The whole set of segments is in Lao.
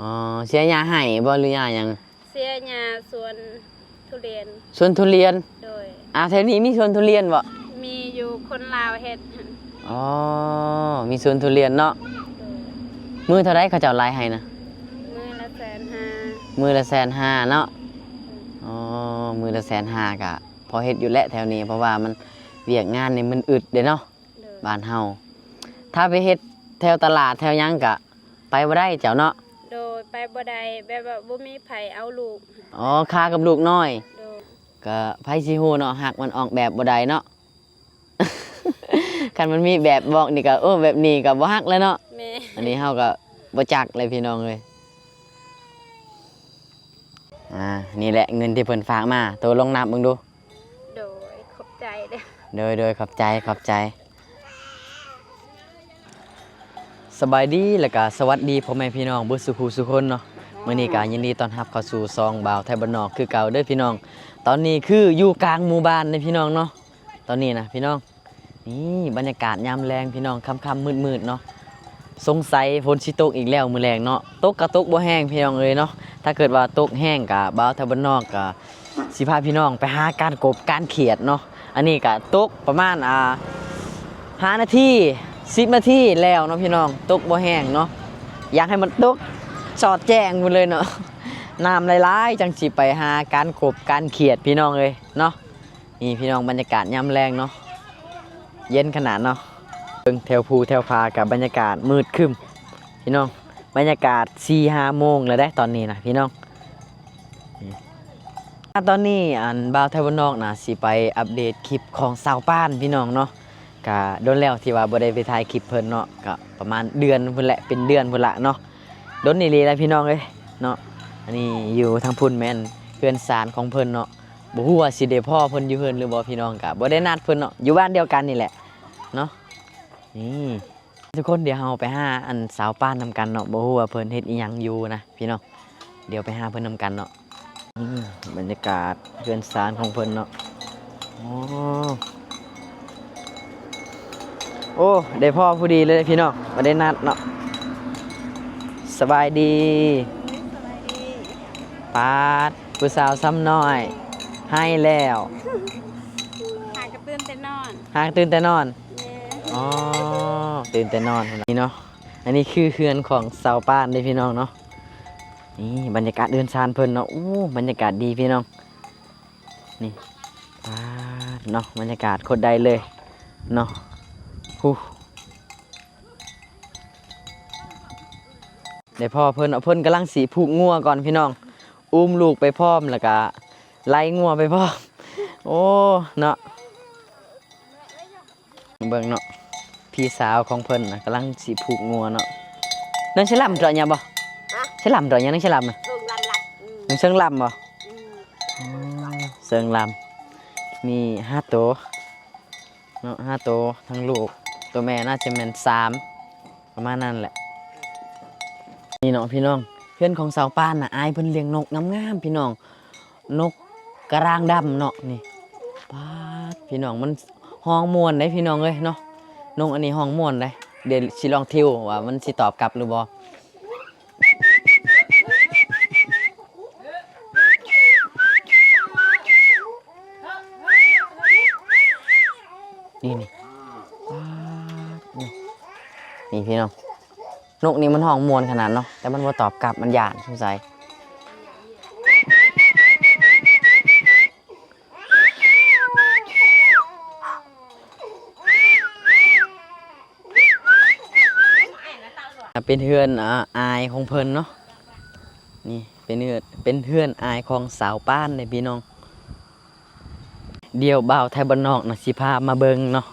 ອໍ ເສຍຫຍ້າໄຮ່ບໍ່ ຫຼືຫຍ້າຫຍັງ? ເສຍຫຍ້າສວນທຸລຽນ. ສວນທຸລຽນ? ໂດຍ. ອາ ແຖວນີ້ມີສວນທຸລຽນບໍ່? ມີຢູ່ ຄົນລາວເຮັດ. ອໍ ມີສວນທຸລຽນເນາະ. ໂດຍ. ມື້ເທົ່າໃດເຂົາເຈົ້າໄລ່ໃຫ້ນະ? ມື້ລະແສນຫ້າ. ມື້ລະແສນຫ້າເນາະ. ໂດຍ. ອໍ ມື້ລະແສນຫ້າກະພໍເຮັດຢູ່ແຫຼະແຖວນີ້ ເພາະວ່າມັນ ວຽກງານນີ້ມັນອຶດເດ້ເນາະ. ໂດຍ. ບ້ານເຮົາ ຖ້າໄປເຮັດແຖວຕະຫຼາດແຖວຫຍັງກະໄປບໍ່ໄດ້ເຈົ້າເນາະ. ໂດຍ. ໄປບໍ່ໄດ້ ແບບວ່າບໍ່ມີໃຜເອົາລູກ. ອໍ ຄາກັບລູກນ້ອຍ. ໂດຍ. ກະໃຜຊິຮູ້ເນາະ ຮັກມັນອອກແບບບໍ່ໄດ້ເນາະ. ຄັນມັນມີແບບບອກນີ້ກະ ໂອ້ ແບບນີ້ກະບໍ່ຮັກແລ້ວເນາະ. ແມ່ນ. ອັນນີ້ເຮົາກະບໍ່ຈັກເລີຍພີ່ນ້ອງເອີຍ. ອາ ນີ້ແຫຼະເງິນທີ່ເພິ່ນຝາກມາ ໂຕລອງນັບເບິ່ງດູ. ໂດຍ ຂອບໃຈເດີ້. ໂດຍ ໂດຍ ຂອບໃຈ ຂອບໃຈ. ສະບາຍດີ ແລະກະສະຫວັດດີພໍ່ແມ່ພີ່ນ້ອງເບິດສູ່ຜູ້ສູ່ຄົນເນາະ. ມື້ນີ້ກະຍິນດີຕ້ອນຮັບເຂົ້າສູ່ຊ່ອງບ່າວໄທບ້ານນອກຄືເກົ່າເດີ້ພີ່ນ້ອງ. ຕອນນີ້ຄືຢູ່ກາງໝູ່ບ້ານເດ້ພີ່ນ້ອງເນາະ. ຕອນນີ້ນະພີ່ນ້ອງ ນີ້ບັນຍາກາດຍາມແລງພີ່ນ້ອງ ຄ່ຳໆມືດໆເນາະ. ສົງໄສຝົນຊິຕົກອີກແລ້ວມື້ແລງເນາະ. ຕົກກະຕົກບໍ່ແຮງພີ່ນ້ອງເອີຍເນາະ. ຖ້າເກີດວ່າຕົກແຮງກະ ບ່າວໄທບ້ານນອກກະຊິພາພີ່ນ້ອງໄປຫາການກົບການຂຽດເນາະ. ອັນນີ້ກະຕົກປະມານ ອ່າ ຫ້ານາທີ ສິບນາທີແລ້ວເນາະພີ່ນ້ອງ. ຕົກບໍ່ແຮງເນາະ. ຢາກໃຫ້ມັນຕົກສອດແຈ້ງພຸ້ນເລີຍເນາະ. ນ້ຳຫຼາຍໆ ຈັ່ງຊິໄປຫາການກົບການຂຽດພີ່ນ້ອງເອີຍເນາະ. ນີ້ພີ່ນ້ອງ ບັນຍາກາດຍາມແລງເນາະ ເຢັນຂະໜາດເນາະ. ເບິ່ງແຖວພູແຖວຜາກະບັນຍາກາດມືດຄຶ້ມພີ່ນ້ອງ. ບັນຍາກາດສີ່ຫ້າໂມງແລ້ວເດ້ຕອນນີ້ນະພີ່ນ້ອງ. ອາ ຕອນນີ້ ອັນ ບ່າວໄທບ້ານນອກນະ ຊິໄປອັບເດດຄລິບຂອງສາວປານພີ່ນ້ອງເນາະ. ກະດົນແລ້ວທີ່ວ່າບໍ່ໄດ້ໄປຖ່າຍຄລິບເພິ່ນເນາະ ກະປະມານເດືອນພຸ້ນແຫຼະ ເປັນເດືອນພຸ້ນລະເນາະ. ດົນອີ່ຫຼີລະພີ່ນ້ອງເອີຍເນາະ. ອັນນີ້ຢູ່ທາງພຸ້ນແມ່ນເຮືອນຊານຂອງເພິ່ນເນາະ. ບໍ່ຮູ້ວ່າຊິໄດ້ພໍ້ເພິ່ນຢູ່ເຮືອນຫຼືບໍ່ພີ່ນ້ອງ ກະບໍ່ໄດ້ນັດເພິ່ນເນາະ ຢູ່ບ້ານດຽວກັນນີ້ແຫຼະເນາະ. ນີ້ທຸກຄົນ ດຽວເຮົາໄປຫາອັນສາວປານນຳກັນເນາະ. ບໍ່ຮູ້ວ່າເພິ່ນເຮັດອີ່ຫຍັງຢູ່ນະພີ່ນ້ອງ. ດຽວໄປຫາເພິ່ນນຳກັນເນາະ. ນີ້ບັນຍາກາດເຮືອນຊານຂອງເພິ່ນເນາະ. ໂອ້ ໂອ້ ໄດ້ພໍ້ພໍດີເລີຍພີ່ນ້ອງ ບໍ່ໄດ້ນັດເນາະ. ສະບາຍດີ ສະບາຍດີ. ປາດ ຜູ້ສາວຊຳນ້ອຍ ໄຫ້ແລ້ວ. ຫາກະຕື່ນແຕ່ນອນ ຫາກະຕື່ນແຕ່ນອນ. ແມ່ນ. ອໍ ຕື່ນແຕ່ນອນນີ້ເນາະ. ອັນນີ້ຄືເຮືອນຂອງສາວປານເດ້ພີ່ນ້ອງເນາະ. ນີ້ບັນຍາກາດເຮືອນຊານເພິ່ນເນາະ. ໂອ້ ບັນຍາກາດດີພີ່ນ້ອງ. ນີ້ ປາດເນາະ ບັນຍາກາດໂຄດໄດ້ເລີຍເນາະ. ຫູ ໄດ້ພໍ້ເພິ່ນ ເພິ່ນກຳລັງຊິຜູກງົວກ່ອນພີ່ນ້ອງ. ອຸ້ມລູກໄປພ້ອມ ແລ້ວກະໄລ່ງົວໄປພ້ອມ. ໂອ້ ເນາະ. ເບິ່ງເນາະ ພີ່ສາວຂອງເພິ່ນນະ ກຳລັງຊິຜູກງົວເນາະ. ນາງເຊີງລຳເດາະຫຍັງບໍ່? ຮະ? ເຊີງລຳເດາະຫຍັງ ນາງເຊີງລຳນະ? ເຊີງລຳລັດ. ອືມ ນາງເຊີງລຳບໍ່? ອືມ ອໍ ເຊີງລຳ ມີຫ້າໂຕເນາະ ຫ້າໂຕ ທັງລູກ ໂຕແມ່ໜ້າຈະແມ່ນສາມ ປະມານນັ້ນແຫຼະ. ນີ້ເນາະພີ່ນ້ອງ ເຮືອນຂອງສາວປານນະ ອ້າຍເພິ່ນລ້ຽງນົກງາມໆ ພີ່ນ້ອງ. ນົກກະຣາງດຳເນາະນີ້. ປາດ ພີ່ນ້ອງ ມັນຮ້ອງມ່ວນເດ້ພີ່ນ້ອງເອີຍເນາະ. ນົກອັນນີ້ຮ້ອງມ່ວນເດ້. ດຽວຊິລອງທິວວ່າມັນຊິຕອບກັບຫຼືບໍ່. ນີ້ໆ ປາດ ນີ້ ນີ້ພີ່ນ້ອງ. ນົກນີ້ມັນຮ້ອງມ່ວນຂະໜາດເນາະ ແຕ່ມັນບໍ່ຕອບກັບ ມັນຢ້ານສົງໄສ. ເປັນເຮືອນ ອາ ອ້າຍຂອງເພິ່ນເນາະ. ນີ້ເປັນເຮືອນ ເປັນເຮືອນອ້າຍຂອງສາວປານເດ້ພີ່ນ້ອງ. ດຽວບ່າວໄທບ້ານນອກນະ ຊິພາມາເບິ່ງເນາະ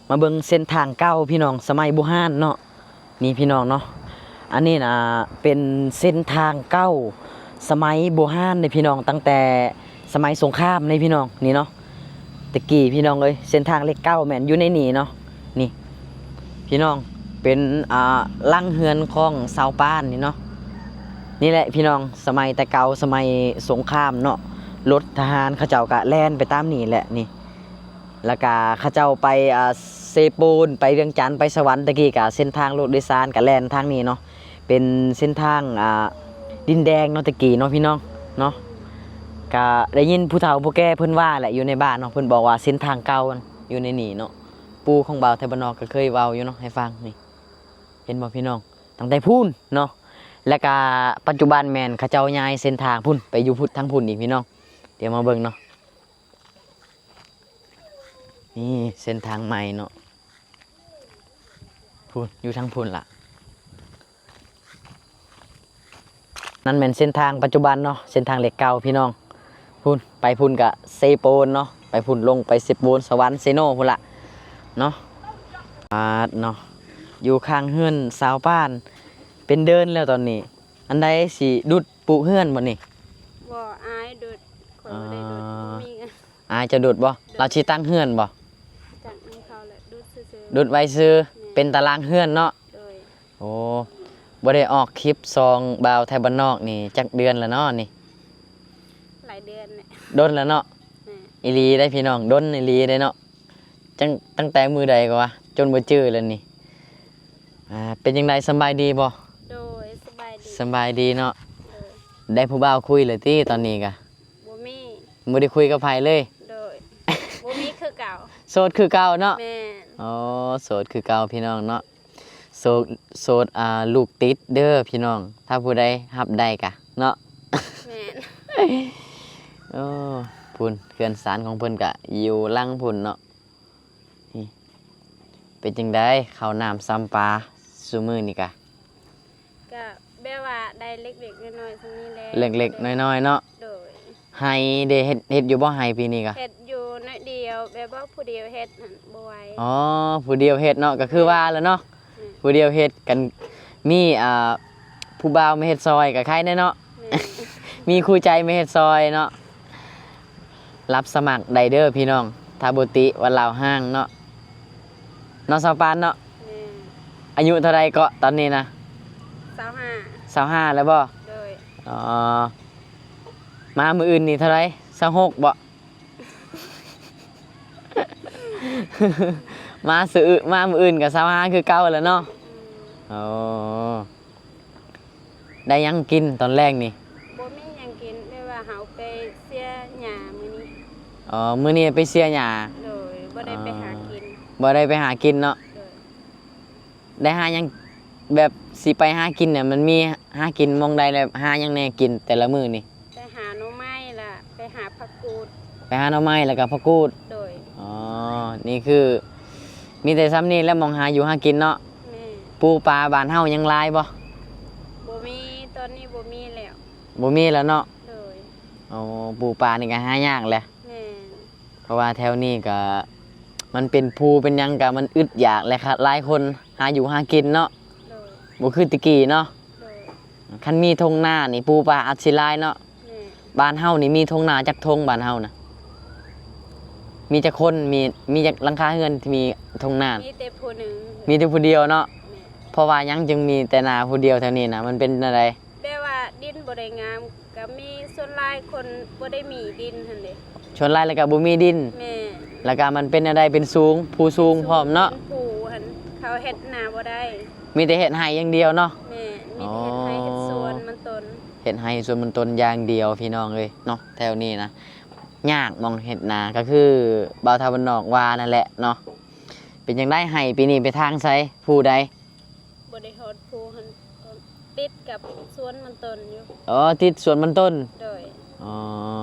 ມາເບິ່ງເສັ້ນທາງເກົ່າພີ່ນ້ອງ ສະໄໝບູຮານເນາະ. ນີ້ພີ່ນ້ອງເນາະ ອັນນີ້ນະເປັນເສັ້ນທາງເກົ່າສະໄໝບູຮານເດ້ພີ່ນ້ອງ ຕັ້ງແຕ່ສະໄໝສົງຄາມເດ້ພີ່ນ້ອງ. ນີ້ເນາະ ແຕ່ກີ້ພີ່ນ້ອງເອີຍ ເສັ້ນທາງເລກເກົ້າແມ່ນຢູ່ໃນນີ້ເນາະ. ນີ້ພີ່ນ້ອງ ເປັນ ອ່າ ຫຼັງເຮືອນຂອງຊາວປານນີ້ເນາະ. ນີ້ແຫຼະພີ່ນ້ອງ ສະໄໝແຕ່ເກົ່າ ສະໄໝສົງຄາມເນາະ ລົດທະຫານເຂົາເຈົ້າກະແລ່ນໄປຕາມນີ້ແຫຼະນີ້. ແລ້ວກະເຂົາເຈົ້າໄປ ອ່າ ເຊໂປນ ໄປວຽງຈັນ ໄປສະຫວັນ ແຕ່ກີ້ກະເສັ້ນທາງລົດໂດຍສານກະແລ່ນທາງນີ້ເນາະ. ເປັນເສັ້ນທາງ ອ່າ ດິນແດງເນາະ ແຕ່ກີ້ເນາະພີ່ນ້ອງເນາະ. ກະໄດ້ຍິນຜູ້ເຖົ້າຜູ້ແກ່ເພິ່ນວ່າແຫຼະ ຢູ່ໃນບ້ານເນາະ ເພິ່ນບອກວ່າເສັ້ນທາງເກົ່າຢູ່ໃນນີ້ເນາະ. ປູ່ຂອງບ່າວໄທບ້ານນອກກໍເຄີຍເວົ້າຢູ່ເນາະໃຫ້ຟັງນີ້ ເຫັນບໍ່ພີ່ນ້ອງ? ຕັ້ງແຕ່ພຸ້ນເນາະ ແລ້ວກະປັດຈຸບັນແມ່ນເຂົາເຈົ້າຍ້າຍເສັ້ນທາງພຸ້ນ ໄປຢູ່ພຸ້ນ ທາງພຸ້ນອີກພີ່ນ້ອງ. ດຽວມາເບິ່ງເນາະ ນີ້ເສັ້ນທາງໃໝ່ເນາະ ພຸ້ນ ຢູ່ທາງພຸ້ນລະ. ນັ້ນແມ່ນເສັ້ນທາງປັດຈຸບັນເນາະ ເສັ້ນທາງເຫຼັກເກົ່າພີ່ນ້ອງ. ພຸ້ນ ໄປພຸ້ນກະເຊໂປນເນາະ ໄປພຸ້ນລົງໄປເຊໂປນ ສະຫວັນ ເຊໂນພຸ້ນລະເນາະ. ປາດເນາະ ຢູ່ຂ້າງເຮືອນສາວປານເປັນເດີ່ນແລ້ວຕອນນີ້. ອັນໃດຊິດຸດປູກເຮືອນບໍ່ນີ້? ບໍ່ ອ້າຍດຸດ ຂ້ອຍບໍ່ໄດ້ດຸດ ບໍ່ມີເງິນ. ອ້າຍເຈົ້າດຸດບໍ່? ລາວຊິຕັ້ງເຮືອນບໍ່? ຕັ້ງໃຫ້ເຂົາແຫຼະ ດຸດຊື່ໆ ດຸດໄວ້ຊື່ ແມ່ນ ເປັນຕາລາງເຮືອນເນາະ. ໂດຍ. ໂອ້ ບໍ່ໄດ້ອອກຄລິບສອງບ່າວໄທບ້ານນອກນີ້ຈັກເດືອນລະເນາະນີ້? ຫຼາຍເດືອນແຫຼະ ດົນລະເນາະ. ແມ່ນ ອີ່ຫຼີເດ້ພີ່ນ້ອງ ດົນອີ່ຫຼີເດ້ເນາະ. ຕັ້ງ ຕັ້ງແຕ່ມື້ໃດກໍວ່າ ຈົນບໍ່ຈື່ແລ້ວນີ້. ອ່າ ເປັນຈັ່ງໃດ ສຳບາຍດີບໍ່? ໂດຍ ສະບາຍດີ ສະບາຍດີເນາະ. ໂດຍ. ໄດ້ຜູ້ບ່າວຄຸຍແລ້ວຕິຕອນນີ້ກະ? ບໍ່ມີ ບໍ່ໄດ້ຄຸຍກັບໃຜເລີຍ? ໂດຍ. ບໍ່ມີຄືເກົ່າ ໂສດຄືເກົ່າເນາະ. ແມ່ນ. ອໍ ໂສດຄືເກົ່າພີ່ນ້ອງເນາະ. ໂສດ ໂສດ ອ່າ ລູກຕິດເດີພີ່ນ້ອງ ຖ້າຜູ້ໃດຮັບໄດ້ກະເນາະ. ແມ່ນ. ໂອ້ ພຸ້ນ ເຮືອນຊານຂອງເພິ່ນກະຢູ່ຫຼັງພຸ້ນເນາະ. ນີ້ ເປັນຈັ່ງໃດ ເຂົ້ານ້ຳຊຳປາຊຸມື້ນີ້ກະ? ກະແບບວ່າໄດ້ເລັກໆນ້ອຍໆສ່ຳນີ້ແຫຼະ ເລັກໆນ້ອຍໆເນາະ. ໂດຍ. ໄຮ່ເດ ເຮັດ ເຮັດຢູ່ບໍ່ໄຮ່ປີນີ້ກະ? ເຮັດຢູ່ໜ້ອຍດຽວ ແບບວ່າຜູ້ດຽວເຮັດຫັ້ນບໍ່ໄຫວ. ອໍ ຜູ້ດຽວເຮັດເນາະ ກໍຄືວ່າແຫຼະເນາະ. ແມ່ນ. ຜູ້ດຽວເຮັດກັນ ມີ ອ່າ ຜູ້ບ່າວມາເຮັດຊ່ອຍກໍໄຄແດ່ເນາະ. ແມ່ນ. ມີຄູ່ໃຈມາເຮັດຊ່ອຍເນາະ. ຮັບສະໝັກໄດ້ເດີພີ່ນ້ອງ ຖ້າບໍ່ຕິວ່າລາວຮ່າງເນາະ ເນາະສາວປານເນາະ. ແມ່ນ. ອາຍຸເທົ່າໃດເກາະຕອນນີ້ນະ? ຊາວຫ້າ ຊາວຫ້າແລ້ວບໍ່? ໂດຍ. ອໍ ມາມື້ອື່ນນີ້ເທົ່າໃດ? ຊາວຫົກບໍ່? ມາຊື່ ມາມື້ອື່ນກໍຊາວຫ້າຄືເກົ່າແລ້ວເນາະ. ອືມ. ໂອ້ ໄດ້ຫຍັງກິນຕອນແລງນີ້? ບໍ່ມີຫຍັງກິນ ແບບວ່າເຮົາໄປເສຍຫຍ້າມື້ນີ້. ອໍ ມື້ນີ້ໄປເສຍຫຍ້າ. ໂດຍ. ບໍ່ໄດ້ໄປຫາກິນ. ອໍ ບໍ່ໄດ້ໄປຫາກິນເນາະ. ໂດຍ. ໄດ້ຫາຫຍັງ ແບບຊິໄປຫາກິນນະ ມັນມີຫາກິນໝ່ອງໃດ ແລ້ວຫາຫຍັງແດ່ກິນແຕ່ລະມື້ນີ້? ໄປຫາໜໍ່ໄມ້ ລະໄປຫາຜັກກູດ. ໄປຫາໜໍ່ໄມ້ ແລ້ວກໍຜັກກູດ. ໂດຍ. ອໍ ນີ້ຄືມີແຕ່ຊ່ຳນີ້ແຫຼະ ໝ່ອງຫາຢູ່ຫາກິນເນາະ. ແມ່ນ. ປູປາບ້ານເຮົາຍັງຫຼາຍບໍ່? ບໍ່ມີ ຕອນນີ້ບໍ່ມີແລ້ວ. ບໍ່ມີແລ້ວເນາະ. ໂດຍ. ໂອ້ ປູປານີ້ກໍຫາຍາກແຫຼະ. ແມ່ນ. ເພາະວ່າແຖວນີ້ກໍມັນເປັນພູເປັນຫຍັງກໍມັນອຶດຢາກແຫຼະ ຫຼາຍຄົນຫາຢູ່ຫາກິນເນາະ. ໂດຍ. ບໍ່ຄືແຕ່ກີ້ເນາະ. ໂດຍ. ຄັນມີທົ່ງນານີ້ປູປາອາດຊິຫຼາຍເນາະ. ແມ່ນ. ບ້ານເຮົານີ້ມີທົ່ງນາຈັກທົ່ງ? ບ້ານເຮົານະ ມີຈັກຄົນ? ມີ ມີຈັກຫຼັງຄາເຮືອນທີ່ມີທົ່ງນາ? ມີແຕ່ຜູ້ໜຶ່ງ. ມີແຕ່ຜູ້ດຽວເນາະ. ແມ່ນ. ເພາະວ່າຫຍັງຈຶ່ງມີແຕ່ນາຜູ້ດຽວແຖວນີ້ນະ? ມັນເປັນແນວໃດ? ແບບວ່າດິນບໍ່ໄດ້ງາມ ກໍມີ ສ່ວນຫຼາຍຄົນບໍ່ໄດ້ມີດິນຫັ້ນເດ້. ສ່ວນຫຼາຍແລ້ວກໍບໍ່ມີດິນ. ແມ່ນ. ແລ້ວກໍມັນເປັນແນວໃດ? ເປັນສູງ ພູສູງພ້ອມເນາະ. ເປັນພູຫັ້ນ ເຂົາເຮັດນາບໍ່ໄດ້. ມີແຕ່ເຮັດໄຮ່ຢ່າງດຽວເນາະ. ແມ່ນ. ມີແຕ່ເຮັດໄຮ່ ອໍ ເຮັດສວນມັນຕົ້ນ. ເຮັດໄຮ່ສວນມັນຕົ້ນຢ່າງດຽວ ພີ່ນ້ອງເອີຍເນາະ. ແຖວນີ້ນະ ຍາກໝ່ອງເຮັດນາ ກໍຄືບ່າວເຖົ້າບ້ານນອກວ່ານັ້ນແຫຼະເນາະ. ເປັນຈັ່ງໃດ ໄຮ່ປີນີ້ໄປທາງໃສ? ພູໃດ? ບໍ່ໄດ້ຮອດພູຫັ້ນ ຕິດກັບສວນມັນຕົ້ນຢູ່. ອໍ ຕິດສວນມັນຕົ້ນ. ໂດຍ. ອໍ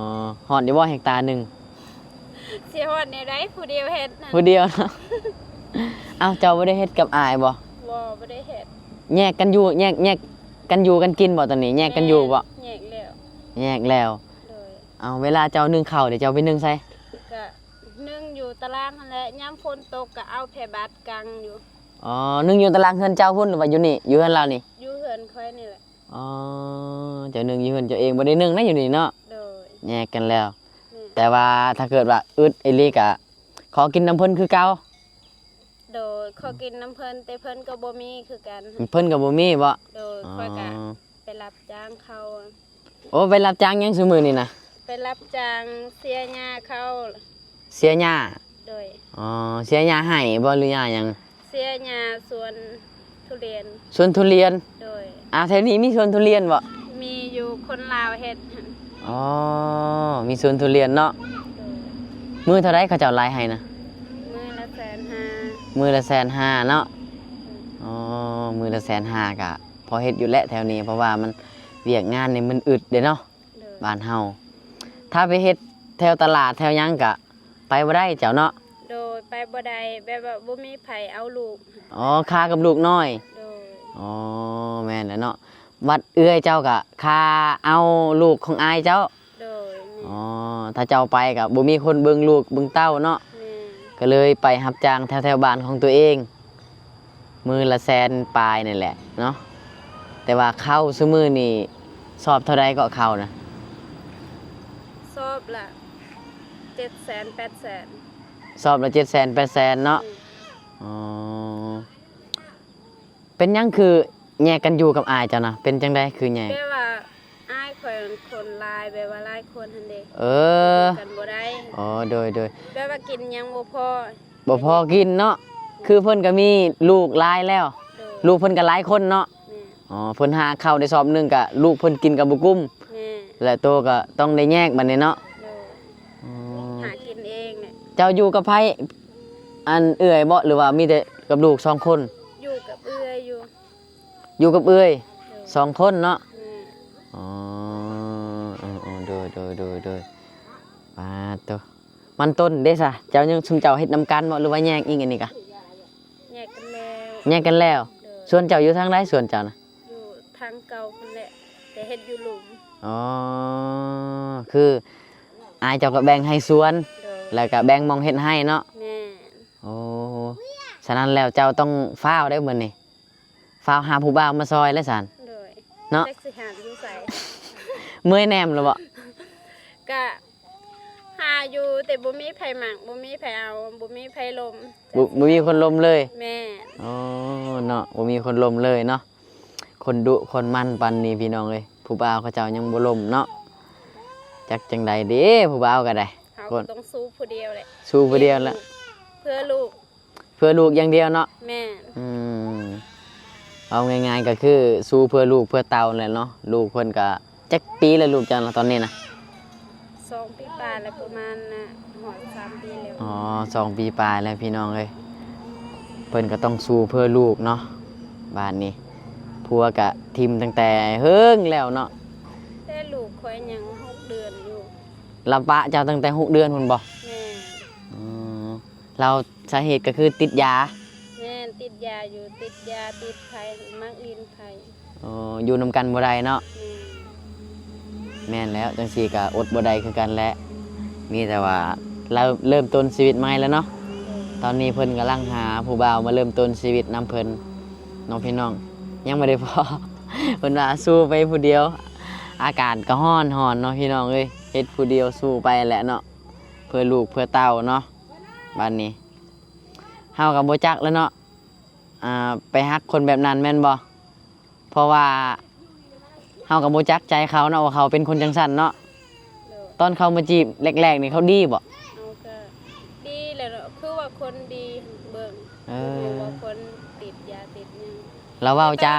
ຮອດຢູ່ບໍ່ເຮັກຕາໜຶ່ງ? ຊິຮອດແນວໃດ ຜູ້ດຽວເຮັດນັ້ນ. ຜູ້ດຽວເນາະ. ເອົ້າ ເຈົ້າບໍ່ໄດ້ເຮັດກັບອ້າຍບໍ່? ບໍ່ ບໍ່ໄດ້ເຮັດ. ແຍກກັນຢູ່ ແຍກ ແຍກກັນຢູ່ກັນກິນບໍ່ຕອນນີ້? ແຍກກັນຢູ່ບໍ່? ແຍກແລ້ວ. ແຍກແລ້ວ. ໂດຍ. ເອົາ ເວລາເຈົ້າໜຶ້ງເຂົ້າເດ ເຈົ້າໄປໜຶ້ງໃສ? ກະໜຶ້ງຢູ່ຕາລາງຫັ້ນແຫຼະ ຍາມຝົນຕົກກະເອົາແພບາດກັງຢູ່. ອໍ ໜຶ້ງຢູ່ຕາລາງເຮືອນເຈົ້າພຸ້ນ ຫຼືວ່າຢູ່ນີ້ ຢູ່ເຮືອນລາວນີ້? ຢູ່ເຮືອນຂ້ອຍນີ້ແຫຼະ. ອໍ ເຈົ້າໜຶ້ງຢູ່ເຮືອນເຈົ້າເອງ ບໍ່ໄດ້ໜຶ້ງນະຢູ່ນີ້ເນາະ. ໂດຍ. ແຍກກັນແລ້ວ. ແມ່ນ. ແຕ່ວ່າຖ້າເກີດວ່າອຶດອີ່ຫຼີກະ ຂໍກິນນຳເພິ່ນຄືເກົ່າ. ໂດຍ. ຂໍກິນນຳເພິ່ນ ແຕ່ເພິ່ນກໍບໍ່ມີຄືກັນ. ເພິ່ນກໍບໍ່ມີບໍ? ໂດຍ. ອໍ ຂ້ອຍກະໄປຮັບຈ້າງເຂົາ. ໂອ້ ໄປຮັບຈ້າງຫຍັງຊຸມື້ນີ້ນະ? ໄປຮັບຈ້າງເສຍຫຍ້າເຂົາ. ເສຍຫຍ້າ? ໂດຍ. ອໍ ເສຍຫຍ້າໄຮ່ບໍ ຫຼືຫຍ້າຫຍັງ? ເສຍຫຍ້າສວນ ທຸລຽນ. ສວນທຸລຽນ. ໂດຍ. ອາ ແຖວນີ້ມີສວນທຸລຽນບໍ່? ມີຢູ່ ຄົນລາວເຮັດ. ອໍ ມີສວນທຸລຽນເນາະ. ໂດຍ. ມື້ເທົ່າໃດເຂົາເຈົ້າລາຍໃຫ້ນະ? ມື້ລະແສນຫ້າ. ມື້ລະແສນຫ້າເນາະ. ໂດຍ. ອໍ ມື້ລະແສນຫ້າກະພໍເຮັດຢູ່ແຫຼະແຖວນີ້ ເພາະວ່າມັນ ວຽກງານນີ້ມັນອຶດເດ້ເນາະ. ໂດຍ. ບ້ານເຮົາ ຖ້າໄປເຮັດແຖວຕະຫຼາດແຖວຫຍັງກະໄປບໍ່ໄດ້ເຈົ້າເນາະ. ໂດຍ. ໄປບໍ່ໄດ້ ແບບວ່າບໍ່ມີໃຜເອົາລູກ. ອໍ ຄາກັບລູກນ້ອຍ. ໂດຍ. ອໍ ແມ່ນແຫຼະເນາະ ບັດເອື້ອຍເຈົ້າກະຄາເອົາລູກຂອງອ້າຍເຈົ້າ. ໂດຍ. ອໍ ຖ້າເຈົ້າໄປກະບໍ່ມີຄົນເບິ່ງລູກເບິ່ງເຕົ້າເນາະ. ແມ່ນ. ກະເລີຍໄປຮັບຈ້າງແຖວໆບ້ານຂອງຕົວເອງ ມື້ລະແສນປາຍນີ້ແຫຼະເນາະ. ແຕ່ວ່າເຂົ້າຊຸມື້ນີ້ຊອບເທົ່າໃດເກາະ ເຂົ້ານະ? ຊອບລະເຈັດແສນ ແປດແສນ. ຊອບລະເຈັດແສນ ແປດແສນເນາະ. ອືມ. ອໍ ເປັນຫຍັງຄືແຍກກັນຢູ່ກັບອ້າຍເຈົ້ານະ? ເປັນຈັ່ງໃດຄືແຍກ? ແບບວ່າອ້າຍຂ້ອຍຄົນຫຼາຍ ແບບວ່າຫຼາຍຄົນຫັ້ນເດ້. ເອີ ຢູ່ກັນບໍ່ໄດ້. ອໍ ໂດຍໆ. ແບບວ່າກິນຫຍັງບໍ່ພໍ. ບໍ່ພໍກິນເນາະ. ຄືເພິ່ນກະມີລູກຫຼາຍແລ້ວ. ໂດຍ. ລູກເພິ່ນກະຫຼາຍຄົນເນາະ. ແມ່ນ. ອໍ ເພິ່ນຫາເຂົ້າໄດ້ຊອບໜຶ່ງກະລູກເພິ່ນກິນກະບໍ່ກຸ້ມ. ແມ່ນ. ແລະໂຕກະຕ້ອງໄດ້ແຍກບັດນີ້ເນາະ. ໂດຍ. ອໍ ຫາກິນເອງແຫຼະ. ເຈົ້າຢູ່ກັບໃຜ ອັນເອື້ອຍບໍ່ ຫຼືວ່າມີແຕ່ກັບລູກສອງຄົນ? ຢູ່ກັບເອື້ອຍຢູ່. ຢູ່ກັບເອື້ອຍ. ໂດຍ. ສອງຄົນເນາະ. ແມ່ນ. ອໍ ເອີໆ ໂດຍໆໆໆ. ປາດໂຕ ມັນຕົ້ນເດ້ຊະ ເຈົ້າຍັງ ຊຸມເຈົ້າເຮັດນຳກັນບໍ່ ຫຼືວ່າແຍກອີກ ອັນນີ້ກະ? ແຍກກັນແລ້ວ. ແຍກກັນແລ້ວ. ໂດຍ. ສວນເຈົ້າຢູ່ທາງໃດ ສວນເຈົ້ານະ? ຢູ່ທາງເກົ່າພຸ້ນແຫຼະ ແຕ່ເຮັດຢູ່ລຸ່ມ. ອໍ ຄືອ້າຍເຈົ້າກະແບ່ງໃຫ້ສວນ. ໂດຍ. ແລ້ວກະແບ່ງໝ່ອງເຮັດໄຮ່ເນາະ. ແມ່ນ. ໂອ້ ສະນັ້ນແລ້ວເຈົ້າຕ້ອງຟ້າວເດ້ມື້ນີ້ ຟ້າວຫາຜູ້ບ່າວມາຊ່ອຍແລ້ວຊັ້ນ. ໂດຍ. ເນາະ ຈັກຊິຫາຢູ່ໃສ. ເມື່ອຍແນມແລ້ວບໍ່? ກະຫາຢູ່ ແຕ່ບໍ່ມີໃຜມັກ ບໍ່ມີໃຜເອົາ ບໍ່ມີໃຜລົມ. ບໍ່ ບໍ່ມີຄົນລົມເລີຍ. ແມ່ນ. ອໍ ເນາະ ບໍ່ມີຄົນລົມເລີຍເນາະ. ຄົນດຸຄົນໝັ່ນປານນີ້ພີ່ນ້ອງເອີຍ ຜູ້ບ່າວເຂົາເຈົ້າຍັງບໍ່ລົມເນາະ. ຈັກຈັ່ງໃດເດ້ ຜູ້ບ່າວກະໄດ້. ເຮົາກະຕ້ອງສູ້ຜູ້ດຽວແຫຼະ. ສູ້ຜູ້ດຽວແຫຼະ ເພື່ອລູກ. ເພື່ອລູກຢ່າງດຽວເນາະ. ແມ່ນ. ອືມ ເວົ້າງ່າຍໆກະຄືສູ້ເພື່ອລູກເພື່ອເຕົ້າແຫຼະເນາະ. ລູກເພິ່ນກະຈັກປີແລ້ວ ລູກເຈົ້ານະ ຕອນນີ້ນະ? ສອງປີປາຍແລ້ວ ປະມານນະ ຮອດສາມປີແລ້ວ. ອໍ ສອງປີປາຍແລ້ວພີ່ນ້ອງເອີຍ. ເພິ່ນກະຕ້ອງສູ້ເພື່ອລູກເນາະ. ບາດນີ້ຜົວກະຖິ້ມຕັ້ງແຕ່ເຫິງແລ້ວເນາະ. ແຕ່ລູກຂ້ອຍຍັງຫົກເດືອນຢູ່. ລາວປະເຈົ້າຕັ້ງແຕ່ຫົກເດືອນພຸ້ນບໍ່? ແມ່ນ. ອືມ ລາວສາເຫດກະຄືຕິດຢາ. ແມ່ນ ຕິດຢາຢູ່ ຕິດຢາ ຕິດໄພ ມັກຫຼິ້ນໄພ. ໂອ້ ຢູ່ນຳກັນບໍ່ໄດ້ເນາະ. ແມ່ນ. ແມ່ນແລ້ວ ຈັ່ງຊີ້ກະອົດບໍ່ໄດ້ຄືກັນແຫຼະ. ມີແຕ່ວ່າເລີ່ມ ເລີ່ມຕົ້ນຊີວິດໃໝ່ແລ້ວເນາະ. ໂດຍ. ຕອນນີ້ເພິ່ນກຳລັງຫາຜູ້ບ່າວມາເລີ່ມຕົ້ນຊີວິດນຳເພິ່ນເນາະພີ່ນ້ອງ. ຍັງບໍ່ໄດ້ພໍ້ ເພິ່ນວ່າສູ້ໄປຜູ້ດຽວ ອາກາດກະຮ້ອນໆເນາະພີ່ນ້ອງເອີຍ. ເຮັດຜູ້ດຽວສູ້ໄປແຫຼະເນາະ ເພື່ອລູກເພື່ອເຕົ້າເນາະ. ບາດນີ້ເຮົາກະບໍ່ຈັກແລ້ວເນາະ ອ່າ ໄປຮັກຄົນແບບນັ້ນແມ່ນບໍ່? ເພາະວ່າເຮົາກະບໍ່ຈັກໃຈເຂົາເນາະ ວ່າເຂົາເປັນຄົນຈັ່ງຊັ້ນເນາະ. ໂດຍ. ຕອນເຂົາມາຈີບແລກໆນີ້ ເຂົາດີບໍ່? ເຮົາກະດີແຫຼະເນາະ ຄືວ່າຄົນດີເບິ່ງ. ເອີ ບໍ່ແມ່ນວ່າຄົນຕິດຢາຕິດຫຍັງ. ລາວເວົ້າຈາ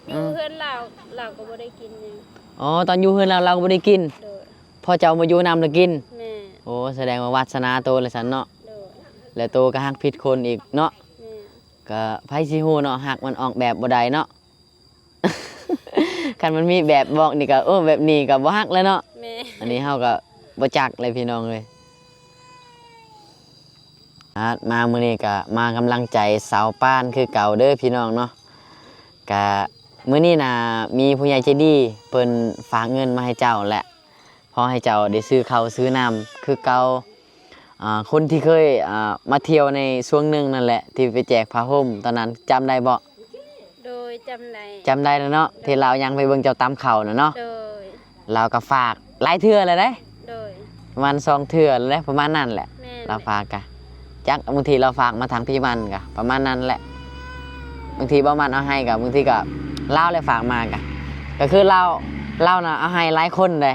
ຕອນຢູ່ເຮືອນລາວ ລາວກະບໍ່ໄດ້ກິນຫຍັງ. ອໍ ຕອນຢູ່ເຮືອນລາວ ລາວກະບໍ່ໄດ້ກິນ. ໂດຍ. ພໍເຈົ້າມາຢູ່ນຳລະກິນ. ແມ່ນ. ໂອ້ ສະແດງວ່າວາດສະໜາໂຕລະຊັ້ນເນາະ. ໂດຍ. ແລະໂຕກະຮັກຜິດຄົນອີກເນາະ. ແມ່ນ. ກະໃຜຊິຮູ້ເນາະ ຮັກມັນອອກແບບບໍ່ໄດ້ເນາະ. ຄັນມັນມີແບບບອກນີ້ກະ ໂອ້ ແບບນີ້ກະບໍ່ຮັກແລ້ວເນາະ. ແມ່ນ. ອັນນີ້ເຮົາກະບໍ່ຈັກແຫຼະພີ່ນ້ອງເອີຍ. ອາດມາມື້ນີ້ກະມາກຳລັງໃຈສາວປານຄືເກົ່າເດີພີ່ນ້ອງເນາະ. ກະມື້ນີ້ນະ ມີຜູ້ໃຫຍ່ໃຈດີເພິ່ນຝາກເງິນມາໃຫ້ເຈົ້າແຫຼະ ພໍໃຫ້ເຈົ້າໄດ້ຊື້ເຂົ້າຊື້ນ້ຳຄືເກົ່າ. ອ່າ ຄົນທີ່ເຄີຍ ອ່າ ມາທ່ຽວໃນຊ່ວງໜຶ່ງນັ້ນແຫຼະ ທີ່ໄປແຈກຜ້າຫົ່ມຕອນນັ້ນ ຈຳໄດ້ບໍ່? ໂດຍ ຈຳໄດ້. ຈຳໄດ້ແລ້ວເນາະ ທີ່ລາວຍ່າງໄປເບິ່ງເຈົ້າຕຳເຂົ້ານະເນາະ. ໂດຍ. ລາວກະຝາກຫຼາຍເທື່ອແລ້ວເດ້. ໂດຍ. ປະມານສອງເທື່ອແລ້ວເດ້ ປະມານນັ້ນແຫຼະ. ແມ່ນ. ລາວຝາກກະ ຈັກ ບາງທີລາວຝາກມາທາງພີ່ມັນກະປະມານນັ້ນແຫຼະ. ບາງທີບໍ່ມັນເອົາໃຫ້ກະ ບາງທີກະລາວແຫຼະຝາກມາກະ ກະຄືລາວ ລາວນະເອົາໃຫ້ຫຼາຍຄົນເດ້.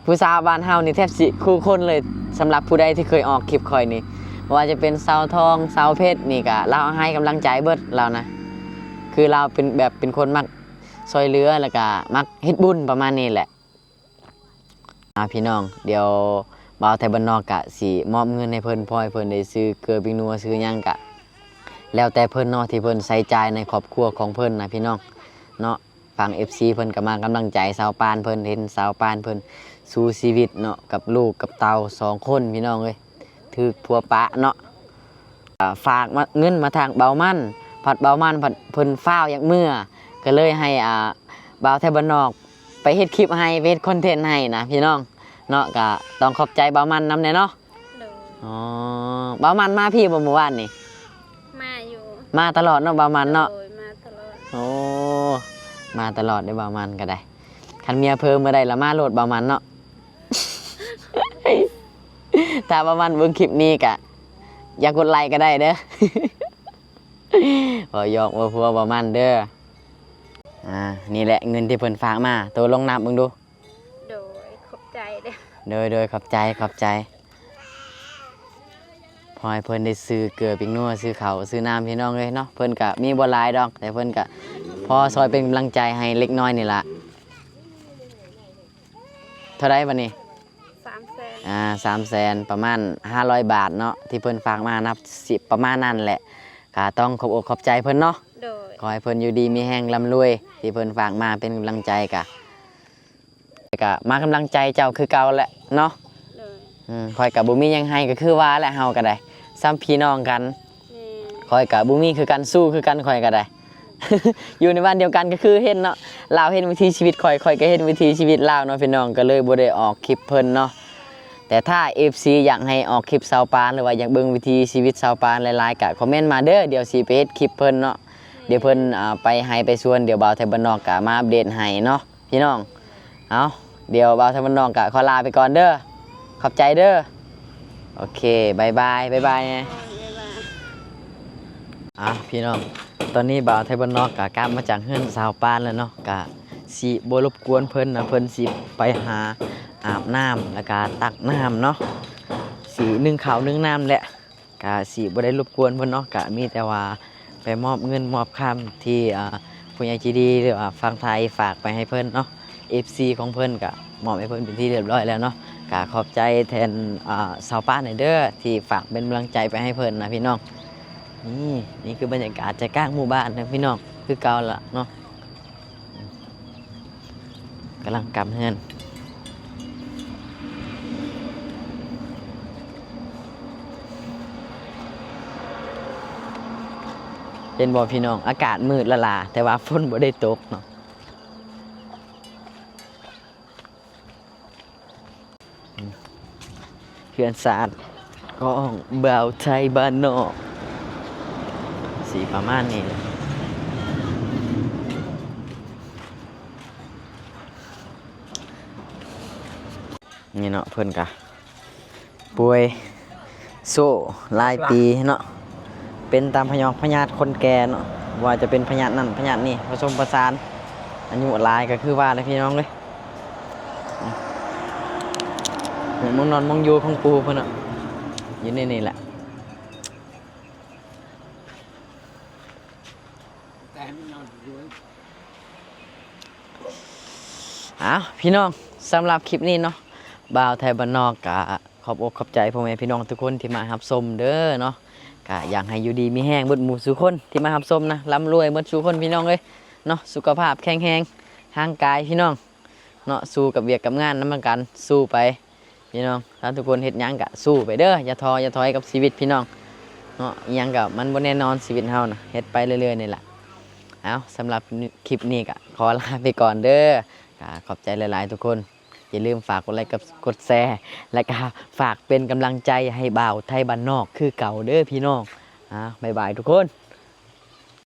ຜູ້ສາວບ້ານເຮົານີ້ແທບຊິຄູ່ຄົນເລີຍ. ສຳລັບຜູ້ໃດທີ່ເຄີຍອອກຄລິບຂ້ອຍນີ້ ບໍ່ວ່າຈະເປັນສາວທອງ ສາວເພັດນີ້ກະ ລາວໃຫ້ກຳລັງໃຈເບິດລາວນະ. ຄືລາວເປັນແບບເປັນຄົນມັກຊ່ອຍເຫຼືອ ແລ້ວກະມັກເຮັດບຸນປະມານນີ້ແຫຼະ. ອ່າ ພີ່ນ້ອງ ດຽວບ່າວໄທບ້ານນອກກະຊິມອບເງິນໃຫ້ເພິ່ນ ພໍໃຫ້ເພິ່ນໄດ້ຊື້ເກືອປີ້ງນົວ ຊື້ຫຍັງກະແລ້ວແຕ່ເພິ່ນເນາະ ທີ່ເພິ່ນໃຊ້ຈ່າຍໃນຄອບຄົວຂອງເພິ່ນນະ ພີ່ນ້ອງເນາະ. ຝັ່ງເອັຟຊີເພິ່ນກະມາກຳລັງໃຈສາວປານເພິ່ນ ເຫັນສາວປານເພິ່ນສູ້ຊີວິດເນາະ ກັບລູກກັບເຕົ້າສອງຄົນ ພີ່ນ້ອງເອີຍ ຖືກຜົວປະເນາະ. ອ່າ ຝາກມາ ເງິນມາທາງບ່າວມັນ ພັດບ່າວມັນພັດເພິ່ນຟ້າວຢາກເມືອ ກະເລີຍໃຫ້ ອ່າ ບ່າວໄທບ້ານນອກໄປເຮັດຄລິບໃຫ້ ໄປເຮັດຄອນເທັນໃຫ້ນະ ພີ່ນ້ອງເນາະ. ກະຕ້ອງຂອບໃຈບ່າວມັນນຳແດ່ເນາະ. ໂດຍ ອໍ ບ່າວມັນມາພີ້ບໍ່ມື້ວານນີ້? ມາຢູ່ ມາຕະຫຼອດເນາະບ່າວມັນເນາະ. ໂດຍ ມາຕະຫຼອດ. ໂອ້ ມາຕະຫຼອດເດ້ບ່າວມັນກະໄດ້ ຄັນເມຍເພີເມື່ອໃດລະມາໂລດບ່າວມັນເນາະ. ຖ້າບ່າວມັນເບິ່ງຄລິບນີ້ກະຢ່າກົດໄລກະໄດ້ເດີ ເວົ້າຢອກເວົ້າຫົວບ່າວມັນເດີ. ອ່າ ນີ້ແຫຼະເງິນທີ່ເພິ່ນຝາກມາ ໂຕລອງນັບເບິ່ງດູ. ໂດຍ ຂອບໃຈເດີ. ໂດຍ ໂດຍ ຂອບໃຈ ຂອບໃຈ. ຂໍໃຫ້ເພິ່ນໄດ້ຊື້ເກືອປີ້ງນົວ ຊື້ເຂົ້າຊື້ນ້ຳ ພີ່ນ້ອງເອີຍເນາະ. ເພິ່ນກະມີບໍ່ຫຼາຍດອກ ແຕ່ເພິ່ນກະພໍຊ່ອຍເປັນກຳລັງໃຈໃຫ້ເລັກນ້ອຍນີ້ລະ. ເທົ່າໃດບັດນີ້? ສາມແສນ. ອ່າ ສາມແສນ ປະມານຫ້າຮ້ອຍບາດເນາະ ທີ່ເພິ່ນຝາກມາ ນັບສິບປະມານນັ້ນແຫຼະ. ກະຕ້ອງຂອບອົກຂອບໃຈເພິ່ນເນາະ. ໂດຍ ຂໍໃຫ້ເພິ່ນຢູ່ດີມີແຮງ ລ່ຳລວຍ ທີ່ເພິ່ນຝາກມາເປັນກຳລັງໃຈ ກະ ກະມາກຳລັງໃຈເຈົ້າຄືເກົ່າແຫຼະເນາະ. ໂດຍ ອືມ ຂ້ອຍກະບໍ່ມີຫຍັງໃຫ້ ກະຄືວ່າແຫຼະ ເຮົາກະໄດ້ສ່ຳພີ່ນ້ອງກັນ. ແມ່ນ ຂ້ອຍກະບໍ່ມີຄືກັນ ສູ້ຄືກັນ ຂ້ອຍກະໄດ້ ຢູ່ໃນບ້ານດຽວກັນ ກະຄືເຫັນເນາະ ລາວເຫັນວິຖີຊີວິດຂ້ອຍ ຂ້ອຍກະເຫັນວິຖີຊີວິດລາວເນາະ ພີ່ນ້ອງ ກະເລີຍບໍ່ໄດ້ອອກຄລິບເພິ່ນເນາະ. ແຕ່ຖ້າເອັຟຊີຢາກໃຫ້ອອກຄລິບສາວປານ ຫຼືວ່າຢາກເບິ່ງວິຖີຊີວິດສາວປານຫຼາຍໆ ກະຄອມເມັນມາເດີ ດຽວຊິໄປເຮັດຄລິບເພິ່ນເນາະ. ດຽວເພິ່ນ ອ່າ ໄປໄຮ່ໄປສວນ ດຽວບ່າວໄທບ້ານນອກກະມາອັບເດດໃຫ້ເນາະ ພີ່ນ້ອງ. ເອົາ ດຽວບ່າວໄທບ້ານນອກກະຂໍລາໄປກ່ອນເດີ ຂອບໃຈເດີ. ໂອເຄ ບາຍບາຍ ບາຍບາຍແນ່. ອ່າ ພີ່ນ້ອງ ຕອນນີ້ບ່າວໄທບ້ານນອກກະກັບມາຈາກເຮືອນສາວປານແລ້ວເນາະ ກະຊິບໍ່ລົບກວນເພິ່ນນະ ເພິ່ນຊິໄປຫາອາບນ້ຳ ແລ້ວກະຕັກນ້ຳເນາະ ຊິໜຶ້ງເຂົ້າໜຶ້ງນ້ຳແຫຼະ. ກະຊິບໍ່ໄດ້ລົບກວນເພິ່ນເນາະ ກະມີແຕ່ວ່າໄປມອບເງິນມອບຄຳທີ່ ອ່າ ຜູ້ໃຫຍ່ໃຈດີ ຫຼືວ່າຝັ່ງໄທຝາກໄປໃຫ້ເພິ່ນເນາະ ເອັຟຊີຂອງເພິ່ນກະມອບໃຫ້ເພິ່ນເປັນທີ່ຮຽບຮ້ອຍແລ້ວເນາະ. ກະຂອບໃຈແທນ ອ່າ ສາວປານເດີ ທີ່ຝາກເປັນກຳລັງໃຈໄປໃຫ້ເພິ່ນນະພີ່ນ້ອງ. ນີ້ ນີ້ຄືບັນຍາກາດໃຈກາງໝູ່ບ້ານເດີພີ່ນ້ອງ ຄືເກົ່າລະເນາະ. ກຳລັງກັບເຮືອນ ເຫັນບໍ່ພີ່ນ້ອງ ອາກາດມືດລ້າໆ ແຕ່ວ່າຝົນບໍ່ໄດ້ຕົກເນາະ. ເຮືອນຊານຂອງບ່າວໄທບ້ານນອກ ຊິປະມານນີ້ແຫຼະ. ນີ້ເນາະ ເພິ່ນກະປ່ວຍໂຊຫຼາຍປີເນາະ ເປັນຕາມພະຍອກພະຍາດຄົນແກ່ເນາະ ບໍ່ວ່າຈະເປັນພະຍາດນັ້ນພະຍາດນີ້ ປະສົມປະສານ ອາຍຸຫຼາຍກະຄືວ່າແຫຼະພີ່ນ້ອງເອີຍ. ໝ່ອງນອນໝ່ອງຢູ່ຂອງປູ່ເພິ່ນເນາະ ຢູ່ໃນນີ້ແຫຼະ. ເອົາ ພີ່ນ້ອງ ສຳລັບຄລິບນີ້ເນາະ ບ່າວໄທບ້ານນອກກະຂອບອົກຂອບໃຈພໍ່ແມ່ພີ່ນ້ອງທຸກຄົນທີ່ມາຮັບຊົມເດີເນາະ. ກະຢາກໃຫ້ຢູ່ດີມີແຮງເບິດໝູ່ສູ່ຄົນທີ່ມາຮັບຊົມນະ ລ່ຳລວຍເບິດສູ່ຄົນພີ່ນ້ອງເອີຍເນາະ. ສຸຂະພາບແຂງແຮງ ຮ່າງກາຍພີ່ນ້ອງເນາະ ສູ້ກັບວຽກກັບງານນຳກັນ ສູ້ໄປ ພີ່ນ້ອງ ຖ້າທຸກຄົນເຮັດຫຍັງກະສູ້ໄປເດີ ຢ່າທໍຢ່າຖອຍກັບຊີວິດພີ່ນ້ອງເນາະ. ອີ່ຫຍັງກະມັນບໍ່ແນ່ນອນ ຊີວິດເຮົານະ ເຮັດໄປເລື້ອຍໆນີ້ລະ. ເອົາ ສຳລັບຄລິບນີ້ກະຂໍລາໄປກ່ອນເດີ ກະຂອບໃຈຫຼາຍໆທຸກຄົນ. ຢ່າລືມຝາກກົດໄລ ກັບກົດແຊ ແລະກະຝາກເປັນກຳລັງໃຈໃຫ້ບ່າວໄທບ້ານນອກຄືເກົ່າເດີພີ່ນ້ອງ. ອາ ບາຍບາຍທຸກຄົນ.